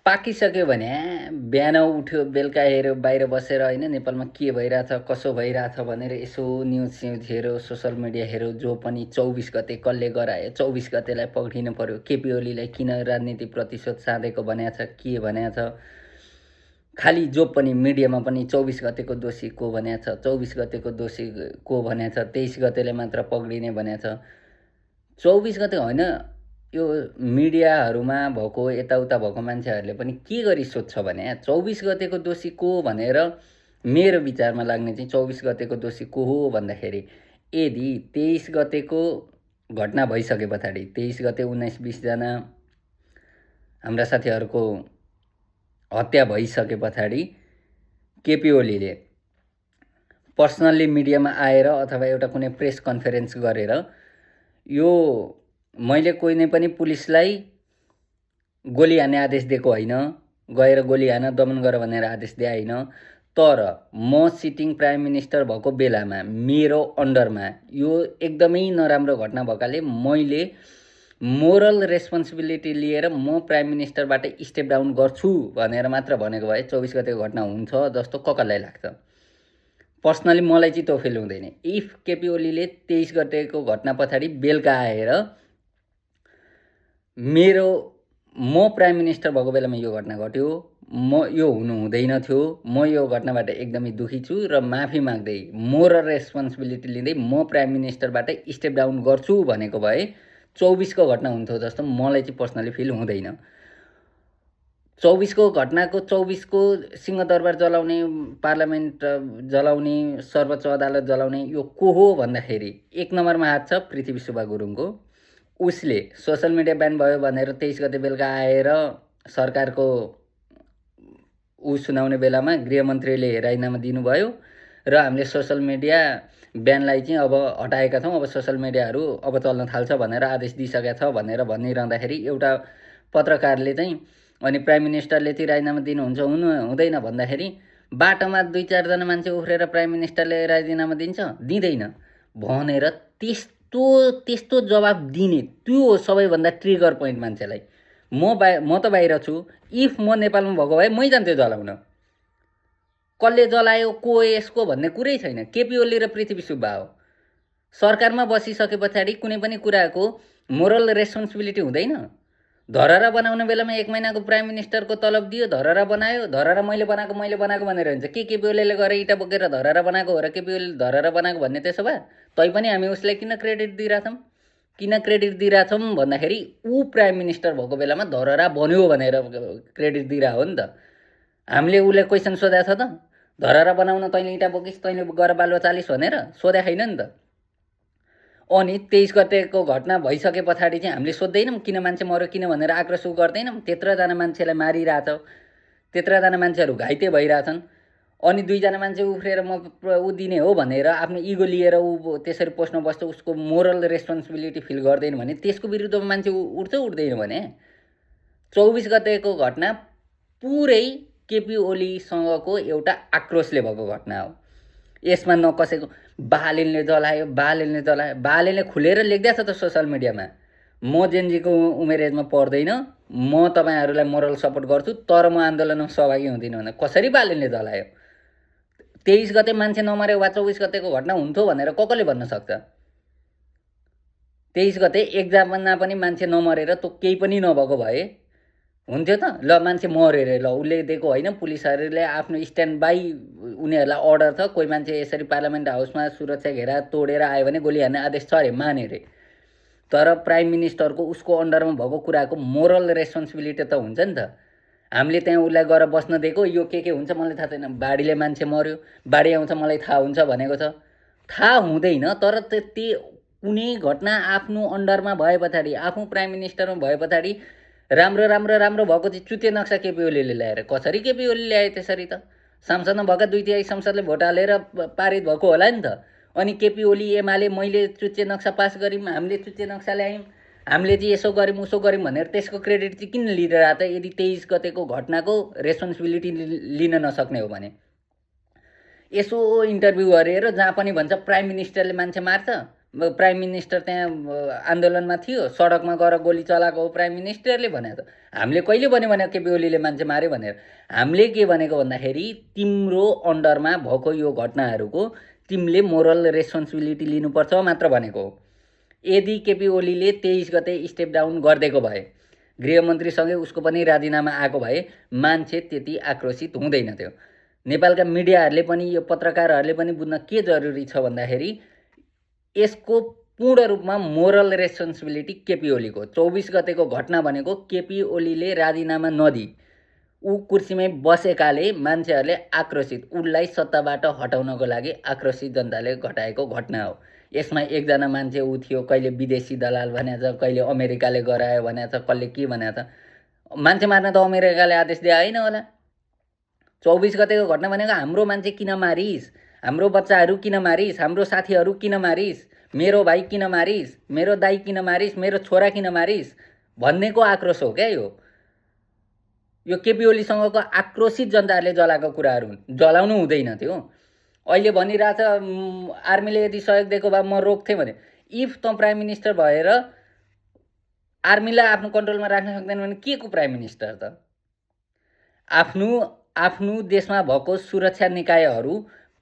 पाकिसक्यो भने बिहान उठ्यो बेलुका हेऱ्यो बाहिर बसेर होइन नेपालमा के भइरहेछ कसो भइरहेछ भनेर यसो न्युज स्युज हेऱ्यो सोसल मिडिया हेऱ्यो जो पनि 24 गते कसले गरायो 24 गतेलाई पक्रिनु पर्यो केपी ओलीलाई किन राजनीति प्रतिशोध साधेको भनेको छ के भनेको छ खालि जो पनि मिडियामा पनि 24 गतेको दोषी को भनेको छ 24 गतेको दोषी को भनेको छ 23 गतेले मात्र पक्रिने भनेको छ 24 गते होइन यो मिडियाहरूमा भएको यताउता भएको मान्छेहरूले पनि के गरी सोध्छ भने 24 गतेको दोषी को भनेर मेरो विचारमा लाग्ने चाहिँ 24 गतेको दोषी को हो भन्दाखेरि यदि 23 गतेको घटना भइसके पछाडि 23 गते 19-20 जना हाम्रा साथीहरूको हत्या भइसके पछाडि केपी ओलीले पर्सनल्ली मिडियामा आएर अथवा एउटा कुनै प्रेस कन्फरेन्स गरेर यो मैले कुनै नै पनि पुलिसलाई गोली हान्ने आदेश दिएको होइन गएर गोली हान दमन गर भनेर आदेश दिए होइन तर म सिटिङ प्राइम मिनिस्टर भएको बेलामा मेरो अन्डरमा यो एकदमै नराम्रो घटना भएकाले मैले मोरल रेस्पोन्सिबिलिटी लिएर म प्राइम मिनिस्टरबाट स्टेप डाउन गर्छु भनेर मात्र भनेको भए 24 गतेको घटना हुन्छ जस्तो कसलाई लाग्छ पर्सनली मलाई चाहिँ त्यो फिल हुँदैन इफ केपी ओलीले 23 गतेको घटना पछाडि बेलुका आएर म प्राइम मिनिस्टर भएको बेलामा यो घटना घट्यो म यो हुनु हुँदैन थियो म यो घटनाबाट एकदमै दुखी छु र माफी माग्दै मोरल रेस्पोन्सिबिलिटी लिँदै म प्राइम मिनिस्टरबाट स्टेप डाउन गर्छु भनेको भए 24 को घटना हुन्थ्यो जस्तो मलाई चाहिँ पर्सनली फिल हुँदैन 24 को घटनाको 24 को सिंहदरबार जलाउने पार्लियामेन्ट जलाउने सर्वोच्च अदालत जलाउने यो को हो भन्दाखेरि एक नम्बरमा हात छ पृथ्वी सुब्बा गुरुङको उसले सोसल मिडिया ब्यान भयो भनेर 23 गते बेलुका आएर सरकारको सुनाउने बेलामा गृहमन्त्रीले राजीनामा दिनुभयो र हामीले सोसल मिडिया ब्यानलाई चाहिँ अब हटाएका छौँ अब सोसल मिडियाहरू अब चल्न थाल्छ भनेर आदेश दिइसकेका छ भनेर भनिरहँदाखेरि एउटा पत्रकारले चाहिँ अनि प्राइम मिनिस्टरले चाहिँ राजीनामा दिनुहुन्छ हुँदैन भन्दाखेरि बाटोमा 2-4 जना मान्छे उफ्रेर प्राइम मिनिस्टरले राजीनामा दिन्छ दिँदैन भनेर त्यस्तो जवाब दिने त्यो हो सबैभन्दा ट्रिगर पोइन्ट मान्छेलाई म त बाहिर छु इफ म नेपालमा भएको भए मै जान्थेँ जलाउन कसले जलायो को यसको भन्ने कुरै छैन केपी ओली र पृथ्वी सुब्बा हो सरकारमा बसिसके पछाडि कुनै पनि कुराको मोरल रेस्पोन्सिबिलिटी हुँदैन धरहरा बनाउने बेलामा 1 महिनाको प्राइम मिनिस्टरको तलब दियो धरहरा बनायो धरहरा मैले बनाएको भनेर हुन्छ के केपी ओलीले गएर इटा बोकेर धरहरा बनाएको हो र केपी ओलीले धरहरा बनाएको भन्ने त्यसो भए तैपनि हामी उसलाई किन क्रेडिट दिइरहेछौँ भन्दाखेरि ऊ प्राइम मिनिस्टर भएको बेलामा धरहरा बन्यो भनेर क्रेडिट दिइरहेको हो नि त हामीले उसले क्वेसन सोधेको छ त धरहरा बनाउन तैँले इटा बोकिस् तैँले गएर बालुवा चालिस् भनेर सोधेको छैन नि त अनि 23 गतेको घटना भइसके पछाडि चाहिँ हामीले सोध्दैनौँ किन मान्छे मर्यो किन भनेर आक्रोश गर्दैनौँ त्यत्रजना मान्छेलाई मारिरहेछ त्यत्रजना मान्छेहरू घाइते भइरहेछन् अनि 2 जना मान्छे उफ्रेर म ऊ दिने हो भनेर आफ्नो इगो लिएर ऊ त्यसरी पोस्टमा बस्छ उसको मोरल रेस्पोन्सिबिलिटी फिल गर्दैन भने त्यसको विरुद्धमा मान्छे उठ्छ उठ्दैन भने 24 गतेको घटना पुरै केपी ओलीसँगको एउटा आक्रोशले भएको घटना हो यसमा न कसैको बालेनले जलायो बालेनले खुलेर लेख्दैछ त सोसल मिडियामा म जेनजीको उमेर एजमा पर्दैन म तपाईहरुलाई मोरल सपोर्ट गर्छु तर म आन्दोलनमा सहभागी हुँदिन भने कसरी बालेनले जलायो 23 गते मान्छे नमरे वा 24 गतेको घटना हुन्थ्यो भनेर कसले भन्न सक्छ 23 गते एकजना पनि मान्छे नमरेर त केही पनि नभएको भए हुन्थ्यो त ल मान्छे मर्यो रे ल उले दिएको हैन पुलिसहरुले आफ्नो स्ट्यान्ड बाइ उनीहरुलाई अर्डर छ कोही मान्छे यसरी पार्लियामेन्ट हाउसमा सुरक्षा घेरा तोडेर आयो भने गोली हान्ने आदेश छ रे माने रे तर प्राइम मिनिस्टरको उसको अन्डरमा भएको कुराको मोरल रेस्पोन्सिबिलिटी त हुन्छ नि त हामीले त्यहाँ उलाई गएर बस्न दिएको यो के हुन्छ मलाई थाहा छैन बाढीले मान्छे मर्यो बाढी आउँछ मलाई थाहा हुन्छ भनेको छ थाहा हुँदैन तर त्यति कुनै घटना आफ्नो अन्डरमा भए पछाडी आफू प्राइम मिनिस्टरमा भए पछाडी राम्रो भएको चाहिँ चुते नक्सा केपी ओलीले ल्याएर कसरी केपी ओली ल्याए त्यसरी त संसदमा भएका 2/3 संसदले भोट हालेर पारित भएको होला नि त अनि केपी ओली एमाले मैले चुते नक्सा पास गरिम हामीले चुते नक्सा ल्यायौं हामीले चाहिँ यसो गरिम उसो गरिम भनेर त्यसको क्रेडिट चाहिँ किन लिइरहा त यदि 23 गतेको घटनाको रेस्पोन्सिबिलिटी लिन नसक्ने हो भने यसो इन्टरभ्यु गरेर जहाँ पनि भन्छ प्राइम मिनिस्टरले मान्छे मार्छ प्राइम मिनिस्टर त्यहाँ आन्दोलनमा थियो, सडकमा गएर गोली चलाएको हो प्राइम मिनिस्टरले भनेको त। हामीले कहिले भनेको केपी ओलीले मान्छे मार्यो भनेर? हामीले के भनेको भन्दाखेरि तिम्रो अन्डरमा भएको यो घटनाहरूको तिमीले मोरल रेस्पोन्सिबिलिटी लिनुपर्छ मात्र भनेको हो। यदि केपी ओलीले 23 गते स्टेप डाउन गरिदिएको भए, गृहमन्त्रीसँगै उसको पनि राजीनामा आएको भए मान्छे त्यति आक्रोशित हुँदैन थियो। नेपालका मिडियाहरूले पनि यो पत्रकारहरूले पनि बुझ्न के जरुरी छ भन्दाखेरि यसको पूर्ण रूपमा मोरल रेस्पोन्सिबिलिटी केपी ओलीको। 24 गतेको घटना भनेको केपी ओलीले राजीनामा नदिई ऊ कुर्सीमै बसेकाले मान्छेहरूले आक्रोशित, उसलाई सत्ताबाट हटाउनको लागि आक्रोशित जनताले घटाएको घटना हो। यसमा एकजना मान्छे ऊ थियो, कहिले विदेशी दलाल भनेछ, कहिले अमेरिकाले गरायो भनेछ, कसले के भनेछ। मान्छे मार्न त अमेरिकाले आदेश दिए होइन होला। 24 गतेको घटना भनेको हाम्रो मान्छे किन मारिस, हाम्रो बच्चाहरू किन मारिस, हाम्रो साथीहरू किन मारिस, मेरो भाइ किन मारिस, मेरो दाइ किन मारिस, मेरो छोरा किन मारिस भन्नेको आक्रोश हो क्या यो केपी ओलीसँगको आक्रोशित जनताहरूले जलाएको कुराहरू हुन्। जलाउनु हुँदैन थियो। अहिले भनिरहेछ आर्मीले यदि सहयोग दिएको भए म रोक्थेँ भने। इफ त प्राइम मिनिस्टर भएर आर्मीलाई आफ्नो कन्ट्रोलमा राख्न सक्दैन भने के को प्राइम मिनिस्टर त? आफ्नो देशमा भएको सुरक्षा निकायहरू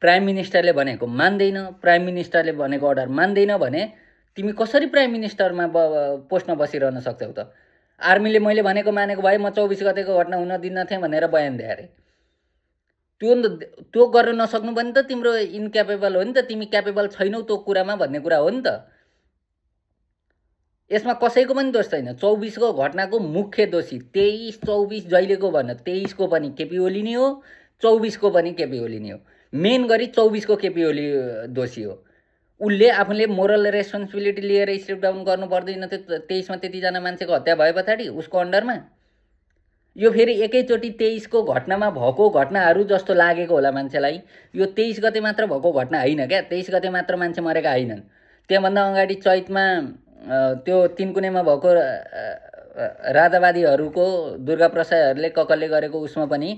प्राइम मिनिस्टरले भनेको मान्दैन, प्राइम मिनिस्टरले भनेको अर्डर मान्दैन भने तिमी कसरी प्राइम मिनिस्टरमा पोस्टमा बसिरहन सक्छौ त? आर्मीले मैले भनेको मानेको भए म 24 गतेको घटना हुन दिन्न थिएँ भनेर बयान दिए अरे। त्यो गर्न नसक्नु पनि त तिम्रो इनक्यापेबल हो नि त, तिमी क्यापेबल छैनौ त्यो कुरामा भन्ने कुरा हो नि त। यसमा कसैको पनि दोष छैन। 24 को घटनाको मुख्य दोषी 23, 24 जहिलेको भन्न 23 को पनि केपी ओली नै हो, 24 को पनि केपी ओली नै हो। मेन गरी 24 को केपी ओली दोषी हो। उसले आफूले मोरल रेस्पोन्सिबिलिटी लिएर स्टेप डाउन गर्नु पर्दैन थियो 23 मा त्यतिजना मान्छेको हत्या भए पछाडि उसको अन्डरमा। यो फेरि एकैचोटि 23 को घटनामा भएको घटनाहरू जस्तो लागेको होला मान्छेलाई। यो 23 गते मात्र भएको घटना होइन क्या। 23 गते मात्र मान्छे मरेका होइनन्। त्यहाँभन्दा अगाडि चैतमा त्यो तिनकुनेमा भएको राजावादीहरूको दुर्गा प्रसादहरूले ककलले गरेको उसमा पनि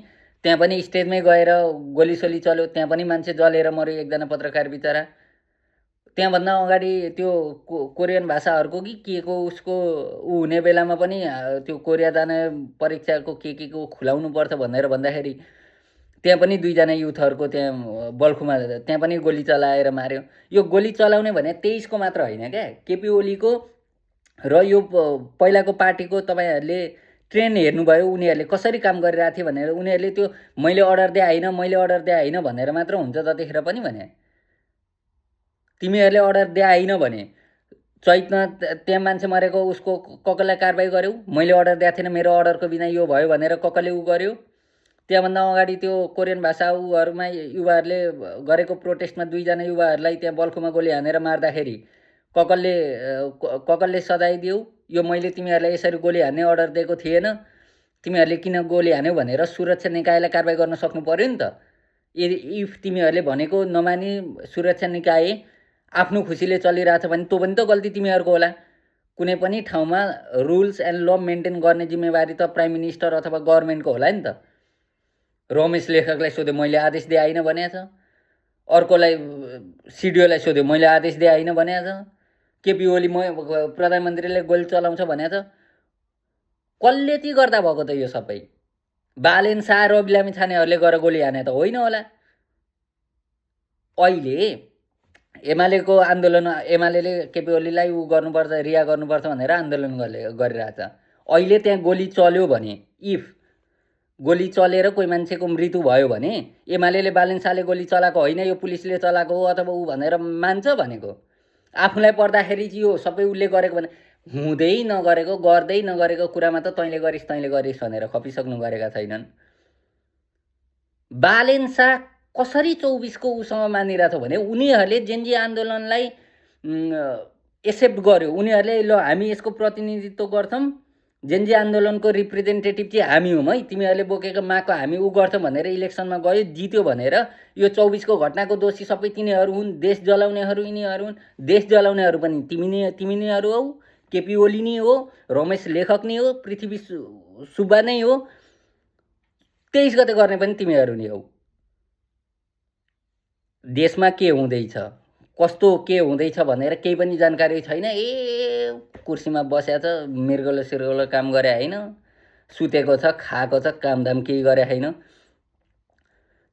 त्यहाँ पनि स्टेजमै गएर गोलीसोली चल्यो, त्यहाँ पनि मान्छे जलेर मर्यो एकजना पत्रकार बिचरा। त्यहाँभन्दा अगाडि त्यो कोरियन भाषाहरूको कि के को उसको ऊ हुने बेलामा पनि त्यो कोरिया जाने परीक्षाको के को खुलाउनु पर्छ भनेर भन्दाखेरि त्यहाँ पनि दुईजना युथहरूको त्यहाँ बल्खुमा त्यहाँ पनि गोली चलाएर मार्यो। यो गोली चलाउने भने 23 को मात्र होइन क्या, केपी ओलीको र यो पहिलाको पार्टीको तपाईँहरूले ट्रेन हेर्नुभयो उनीहरूले कसरी काम गरिरहेको थियो भनेर। उनीहरूले त्यो मैले अर्डर दिए होइन, मैले अर्डर दिए होइन भनेर मात्र हुन्छ त्यतिखेर पनि भने। तिमीहरूले अर्डर दिए होइन भने चैतमा त्यहाँ मान्छे मरेको उसको ककललाई कारबाही गर्यौ, मैले अर्डर दिएको थिएन मेरो अर्डरको बिना यो भयो भनेर ककलले उ गर्यो। त्यहाँभन्दा अगाडि त्यो कोरियन भाषा उहरूमा युवाहरूले गरेको प्रोटेस्टमा दुईजना युवाहरूलाई त्यहाँ बल्खुमा गोली हानेर मार्दाखेरि ककलले सजाय दियो। यो मैले तिमीहरूलाई यसरी गोली हान्ने अर्डर दिएको थिएन, तिमीहरूले किन गोली हान्यौ भनेर सुरक्षा निकायलाई कारबाही गर्न सक्नु पर्यो नि त। इफ तिमीहरूले भनेको नमानी सुरक्षा निकाय आफ्नो खुसीले चलिरहेछ भने त्यो पनि त गल्ती तिमीहरूको होला। कुनै पनि ठाउँमा रुल्स एन्ड ल मेन्टेन गर्ने जिम्मेवारी त प्राइम मिनिस्टर अथवा गभर्मेन्टको होला नि त। रमेश लेखकलाई सोध्यो मैले आदेश दिए होइन भनेको छ, अर्कोलाई सिडिओलाई सोध्यो मैले आदेश दिए होइन भनेको छ, केपी ओली प्रधानमन्त्रीले गोली चलाउँछ भनेको छ। कसले ती गर्दा भएको त यो सबै? बालेन शाह र बिलामी छानेहरूले गएर गोली हाने त होइन होला। अहिले एमालेको आन्दोलन, एमाले केपी ओलीलाई उ गर्नुपर्छ, रिहा गर्नुपर्छ भनेर आन्दोलन गरिरहेछ। अहिले त्यहाँ गोली चल्यो भने, इफ गोली चलेर कोही मान्छेको मृत्यु भयो भने एमाले बालेन शाहले गोली चलाएको होइन यो पुलिसले चलाएको हो अथवा ऊ भनेर मान्छ भनेको। आफूलाई पर्दाखेरि यो सबै उसले गरेको भने हुँदै नगरेको गर्दै नगरेको कुरामा त तैँले गरिस् भनेर खपिसक्नु गरेका छैनन्। बालेन शाह कसरी 24 को उसँग मानिरहेको छ भने उनीहरूले जेनजी आन्दोलनलाई एक्सेप्ट गर्यो। उनीहरूले ल हामी यसको प्रतिनिधित्व गर्छौँ, जेनजी आन्दोलनको रिप्रेजेन्टेटिभ चाहिँ हामी हौँ है, तिमीहरूले बोकेको मागको हामी उ गर्छौँ भनेर इलेक्सनमा गयो, जित्यो भनेर यो 24 को घटनाको दोषी सबै तिनीहरू हुन्। देश जलाउनेहरू यिनीहरू हुन्। देश जलाउनेहरू पनि तिमी नैहरू हौ, केपी ओली नै हो, रमेश लेखक नै हो, पृथ्वी सुब्बा नै हो, 23 गते गर्ने पनि तिमीहरू नै हौ। देशमा के हुँदैछ, कस्तो के हुँदैछ भनेर केही पनि जानकारी छैन। कुर्सीमा बसेको छ, मृगलो सिर्गलो काम गरे होइन, सुतेको छ, खाएको छ, कामदाम केही गरे होइन।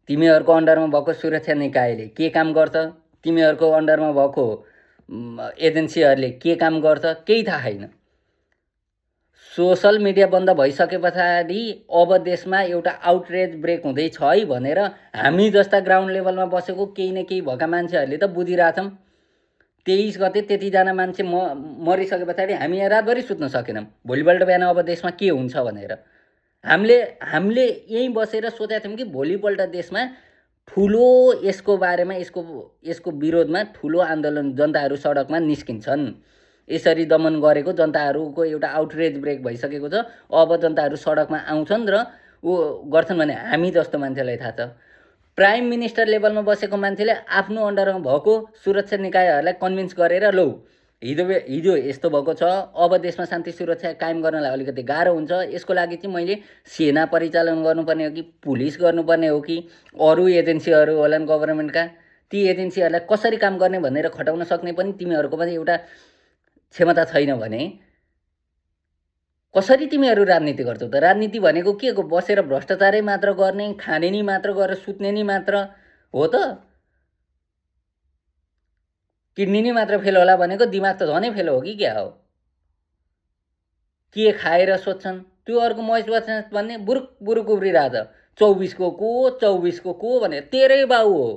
तिमीहरूको अन्डरमा भएको सुरक्षा निकायले के काम गर्छ, तिमीहरूको अन्डरमा भएको एजेन्सीहरूले के काम गर्छ, केही थाहा छैन। सोसल मिडिया बन्द भइसके पछाडि अब देशमा एउटा आउटरेज ब्रेक हुँदैछ है भनेर हामी जस्ता ग्राउन्ड लेभलमा बसेको केही न केही भएका मान्छेहरूले त बुझिरहेछौँ। 23 गते त्यतिजना मान्छे मरिसके पछाडि हामी यहाँ रातभरि सुत्न सकेनौँ, भोलिपल्ट बिहान अब देशमा के हुन्छ भनेर। हामीले यहीँ बसेर सोचेका थियौँ कि भोलिपल्ट देशमा ठुलो यसको बारेमा यसको विरोधमा ठुलो आन्दोलन, जनताहरू सडकमा निस्किन्छन्। यसरी दमन गरेको जनताहरूको एउटा आउटरेज ब्रेक भइसकेको छ। अब जनताहरू सडकमा आउँछन् र गर्छन् भने हामी जस्तो मान्छेलाई थाहा छ। प्राइम मिनिस्टर लेभलमा बसेको मान्छेले आफ्नो अन्डरमा भएको सुरक्षा निकायहरूलाई कन्भिन्स गरेर लौ हिजो यस्तो भएको छ, अब देशमा शान्ति सुरक्षा कायम गर्नलाई अलिकति गाह्रो हुन्छ, यसको लागि चाहिँ मैले सेना परिचालन गर्नुपर्ने हो कि पुलिस गर्नुपर्ने हो कि अरू एजेन्सीहरू होलान् गभर्मेन्टका, ती एजेन्सीहरूलाई कसरी काम गर्ने भनेर खटाउन सक्ने पनि तिमीहरूको पनि एउटा क्षमता छैन भने कसरी तिमीहरू राजनीति गर्छौ त? राजनीति भनेको के हो? बसेर भ्रष्टाचारै मात्र गर्ने, खाने नि मात्र गरेर सुत्ने नि मात्र हो त? किडनी नि मात्र फेल होला भनेको दिमाग त झनै फेल हो कि क्या हो? के खाएर सोध्छन्? त्यो अर्को महेश बस्नेत भन्ने बुरुक उब्रिरहेछ। 24 को भने तेरै बाउ हो,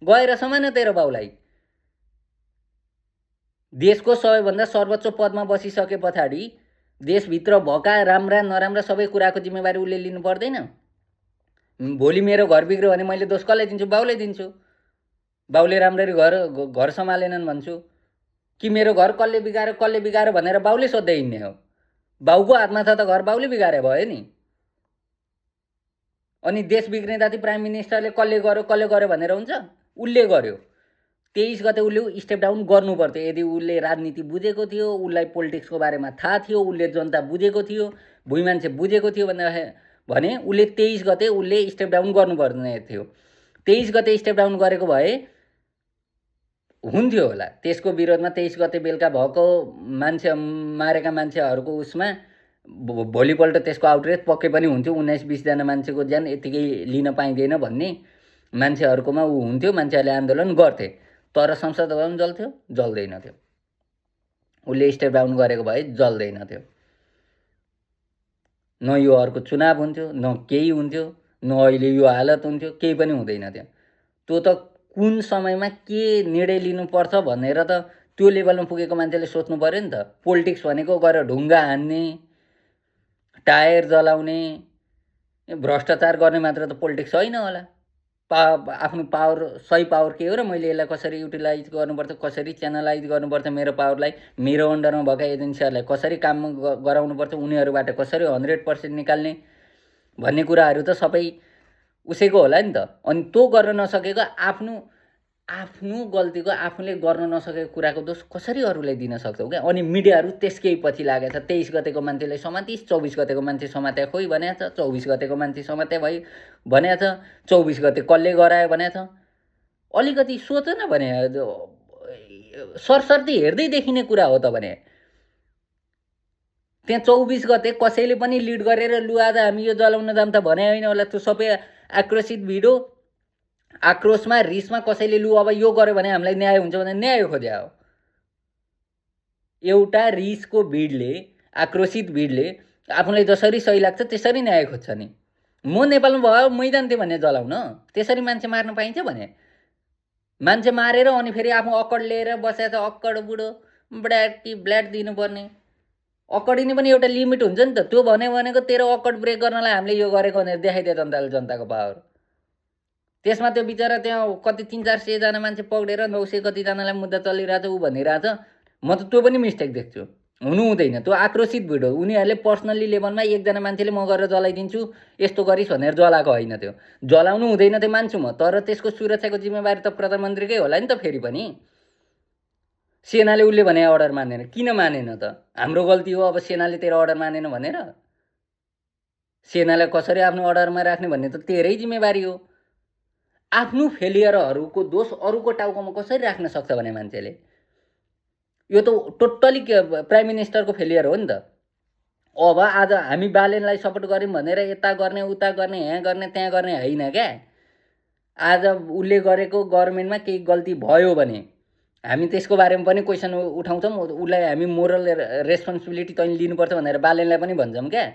गएर समान तेरो बाउलाई। देशको सबैभन्दा सर्वोच्च पदमा बसिसके पछाडि देशभित्र भएका राम्रा नराम्रा सबै कुराको जिम्मेवारी उसले लिनु पर्दैन? भोलि मेरो घर बिग्रियो भने मैले दोष कसलाई दिन्छु? बाउलाई दिन्छु। बाउले राम्ररी घर सम्हालेनन् भन्छु कि मेरो घर कसले बिगाऱ्यो भनेर बाउले सोध्दै हिँड्ने हो? बाउको हातमा छ त घर, बाउले बिगारे भयो नि। अनि देश बिग्रिँदा चाहिँ प्राइम मिनिस्टरले कसले गर्यो भनेर हुन्छ? उसले गर्यो। 23 गते उसले स्टेप डाउन गर्नु पर्थ्यो। यदि उसले राजनीति बुझेको थियो, उसलाई पोलिटिक्सको बारेमा थाहा थियो, उसले जनता बुझेको थियो, भुइँ मान्छे बुझेको थियो भने उसले 23 गते उसले स्टेप डाउन गर्नुपर्ने थियो। 23 गते स्टेप डाउन गरेको भए हुन्थ्यो होला। त्यसको विरोधमा 23 गते बेलुका भएको मान्छे मारेका मान्छेहरूको उसमा भोलिपल्ट त्यसको आउटरेज पक्कै पनि हुन्थ्यो। 19-20 जना मान्छेको ज्यान यतिकै लिन पाइँदैन भन्ने मान्छेहरूकोमा ऊ हुन्थ्यो, मान्छेहरूले आन्दोलन गर्थे। तर संसद भवन जल्थ्यो? जल्दैनथ्यो। उसले स्टेप डाउन गरेको भए जल्दैनथ्यो। न यो अर्को चुनाव हुन्थ्यो, न केही हुन्थ्यो, न अहिले यो हालत हुन्थ्यो, केही पनि हुँदैनथ्यो। त्यो त कुन समयमा के निर्णय लिनुपर्छ भनेर त त्यो लेभलमा पुगेको मान्छेले सोच्नु पर्यो नि त। पोलिटिक्स भनेको गएर ढुङ्गा हान्ने, टायर जलाउने, भ्रष्टाचार गर्ने मात्र त पोलिटिक्स होइन होला। आफ्नो पावर, सही पावर के हो र मैले यसलाई कसरी युटिलाइज गर्नुपर्छ, कसरी च्यानलाइज गर्नुपर्छ, मेरो पावरलाई मेरो अन्डरमा भएका एजेन्सीहरूलाई कसरी काम गराउनुपर्छ, उनीहरूबाट कसरी 100% निकाल्ने भन्ने कुराहरू त सबै उसैको होला नि त। अनि त्यो गर्न नसकेको आफ्नो गल्तीको आफूले गर्न नसकेको कुराको दोष कसरी अरूलाई दिन सक्छौ क्या? अनि मिडियाहरू त्यसकै पछि लागेको छ। 23 गतेको मान्छेलाई समातिस, 24 गतेको मान्छे समात्या खोइ भनेको छ, 24 गतेको मान्छे समात्या भइ भनेको छ, 24 गते कसले गरायो भनेको छ। अलिकति सोच न भने, सरसर्ती हेर्दै देखिने कुरा हो त भने। त्यहाँ 24 गते कसैले पनि लिड गरेर लु आज हामी यो जलाउन जाम त भने होइन होला। त्यो सबै आक्रोशित भिडो, आक्रोशमा रिसमा कसैले लु अब यो गर्यो भने हामीलाई न्याय हुन्छ भने न्याय खोज्या हो। एउटा रिसको भिडले, आक्रोशित भिडले आफूलाई जसरी सही लाग्छ त्यसरी न्याय खोज्छ नि। म नेपालमा भयो मैदान थियो भने जलाउन, त्यसरी मान्छे मार्न पाइन्छ भने? मान्छे मारेर अनि फेरि आफ्नो अक्कड लिएर बसेछ, अक्कड बुढो ब्ल्याट दिनुपर्ने। अक्कडिने पनि एउटा लिमिट हुन्छ नि त। त्यो भनेको तेरो अक्कड ब्रेक गर्नलाई हामीले यो गरेको भनेर देखाइदियो जनताले, जनताको पावर। त्यसमा त्यो बिचरा त्यहाँ कति 300-400 जना मान्छे पक्रेर 900 कतिजनालाई मुद्दा चलिरहेछ ऊ भनिरहेछ। म त त्यो पनि मिस्टेक देख्छु। हुनु हुँदैन। त्यो आक्रोशित भिड हो। उनीहरूले पर्सनल्ली लेभलमा एकजना मान्छेले म गरेर जलाइदिन्छु यस्तो गरिस् भनेर जलाएको होइन। त्यो जलाउनु हुँदैन त्यो मान्छु म, तर त्यसको सुरक्षाको जिम्मेवारी त प्रधानमन्त्रीकै होला नि त। फेरि पनि सेनाले उसले भने अर्डर मानेन, किन मानेन त? हाम्रो गल्ती हो अब सेनाले तेरो अर्डर मानेन भनेर? सेनालाई कसरी आफ्नो अर्डरमा राख्ने भन्ने त तेरै जिम्मेवारी हो। आफ्नो फेलियरहरूको दोष अरूको टाउकोमा कसरी राख्न सक्छ भने मान्छेले? यो त टोटली प्राइम मिनिस्टरको फेलियर हो नि त। अब आज हामी बालेनलाई सपोर्ट गऱ्यौँ भनेर यता गर्ने उता गर्ने यहाँ गर्ने त्यहाँ गर्ने होइन क्या। आज उसले गरेको गभर्मेन्टमा केही गल्ती भयो भने हामी त्यसको बारेमा पनि क्वेसन उठाउँछौँ। उसलाई हामी मोरल रेस्पोन्सिबिलिटी तैँले लिनुपर्छ भनेर बालेनलाई पनि भन्छौँ क्या।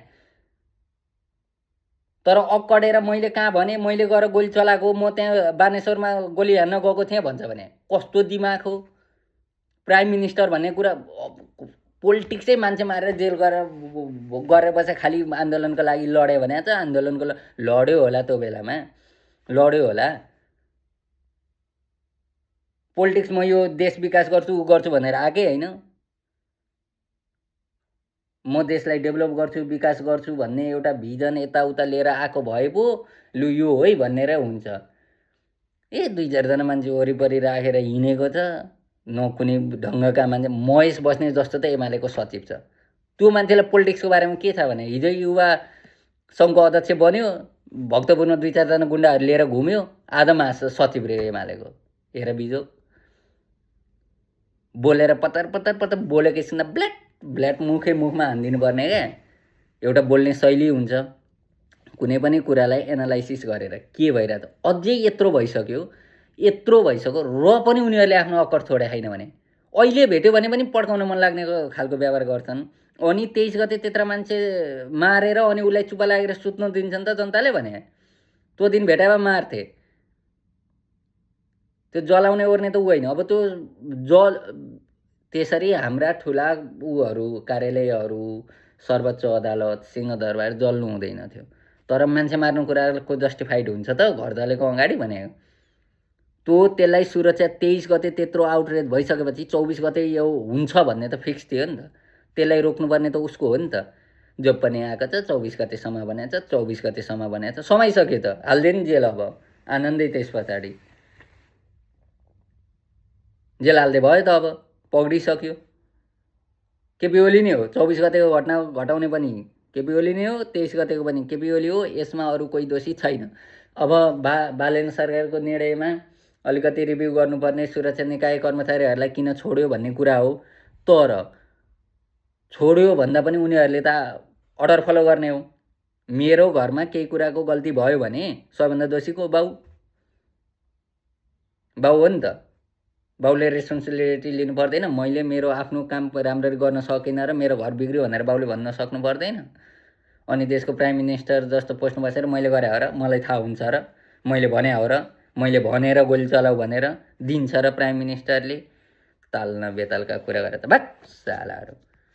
तर अक्कडेर मैले कहाँ भने, मैले गएर गोली चलाएको, म त्यहाँ बानेश्वरमा गोली हान्न गएको थिएँ भन्छ भने कस्तो दिमाग हो? प्राइम मिनिस्टर भन्ने कुरा पोलिटिक्सै मान्छे मारेर जेल गरेपछि खालि आन्दोलनको लागि लड्यो भने चाहिँ आन्दोलनको लड्यो होला, त्यो बेलामा लड्यो होला। पोलिटिक्समा यो देश विकास गर्छु ऊ गर्छु भनेर आएकै होइन। म देशलाई डेभलप गर्छु विकास गर्छु भन्ने एउटा भिजन यताउता लिएर आएको भए पो लु यो है भनेर हुन्छ। दुई चारजना मान्छे वरिपरि राखेर हिँडेको छ, न कुनै ढङ्गका मान्छे। महेश बस्ने जस्तो त एमालेको सचिव छ। त्यो मान्छेलाई पोलिटिक्सको बारेमा के छ भने हिजो युवा सङ्घको अध्यक्ष बन्यो, भक्तपुरमा दुई चारजना गुन्डाहरू लिएर घुम्यो, आज सचिव रे एमालेको। हेर बिजो बोलेर पतर पतर पतर बोलेको एकछिनमा ब्ल्याट मुखमा हानिदिनु पर्ने क्या। एउटा बोल्ने शैली हुन्छ, कुनै पनि कुरालाई एनालाइसिस गरेर के भइरहेको। अझै यत्रो भइसक्यो र पनि उनीहरूले आफ्नो अक्कर छोडे छैन भने अहिले भेट्यो भने पनि पड्काउन मन लाग्ने खालको व्यवहार गर्छन्। अनि 23 गते त्यत्रो मान्छे मारेर अनि उसलाई चुप्पा लागेर सुत्न दिन्छन् त जनताले भने? त्यो दिन भेटाएमा मार्थे। त्यो जलाउने ओर्ने त ऊ होइन। अब त्यो त्यसरी हाम्रा ठुला ऊहरू कार्यालयहरू सर्वोच्च अदालत सिंहदरबार जल्नु हुँदैन थियो। तर मान्छे मार्नु कुराको जस्टिफाइड हुन्छ त घर जलेको अगाडि भने? त्यो त्यसलाई सुरक्षा 23 गते त्यत्रो आउटरेज भइसकेपछि 24 गते यो हुन्छ भन्ने त फिक्स थियो नि त। त्यसलाई रोक्नुपर्ने त उसको हो नि त। जो पनि आएको छ 24 गतेसम्म भनेको छ, 24 गतेसम्म भनेको छ, समाइसक्यो त, हाल्दैन जेल। अब आनन्दै त्यस पछाडि जेल हाल्दै भयो त। अब पक्रिसक्यो। केपी ओली नै हो 24 गतेको घटना घटाउने पनि केपी ओली नै हो, 23 गतेको पनि केपी ओली हो। यसमा अरू कोही दोषी छैन। अब बालेन सरकारको निर्णयमा अलिकति रिभ्यू गर्नुपर्ने सुरक्षा निकाय कर्मचारीहरूलाई किन छोड्यो भन्ने कुरा हो। तर छोड्यो भन्दा पनि उनीहरूले त अर्डर फलो गर्ने हो। मेरो घरमा केही कुराको गल्ती भयो भने सबैभन्दा दोषीको बाउ हो नि त। बाउले रेस्पोन्सिबिलिटी लिनु पर्दैन? मैले मेरो आफ्नो काम राम्ररी गर्न सकिनँ र मेरो घर बिग्रियो भनेर बाउले भन्न सक्नु पर्दैन? अनि देशको प्राइम मिनिस्टर जस्तो पोस्टमा बसेर मैले गरे हो र, मलाई थाहा हुन्छ र, मैले भने हो र, मैले भनेर गोली चलाऊ भनेर दिन्छ र प्राइम मिनिस्टरले? ताल्न बेतालका कुरा गरेर त भाट सालाहरू।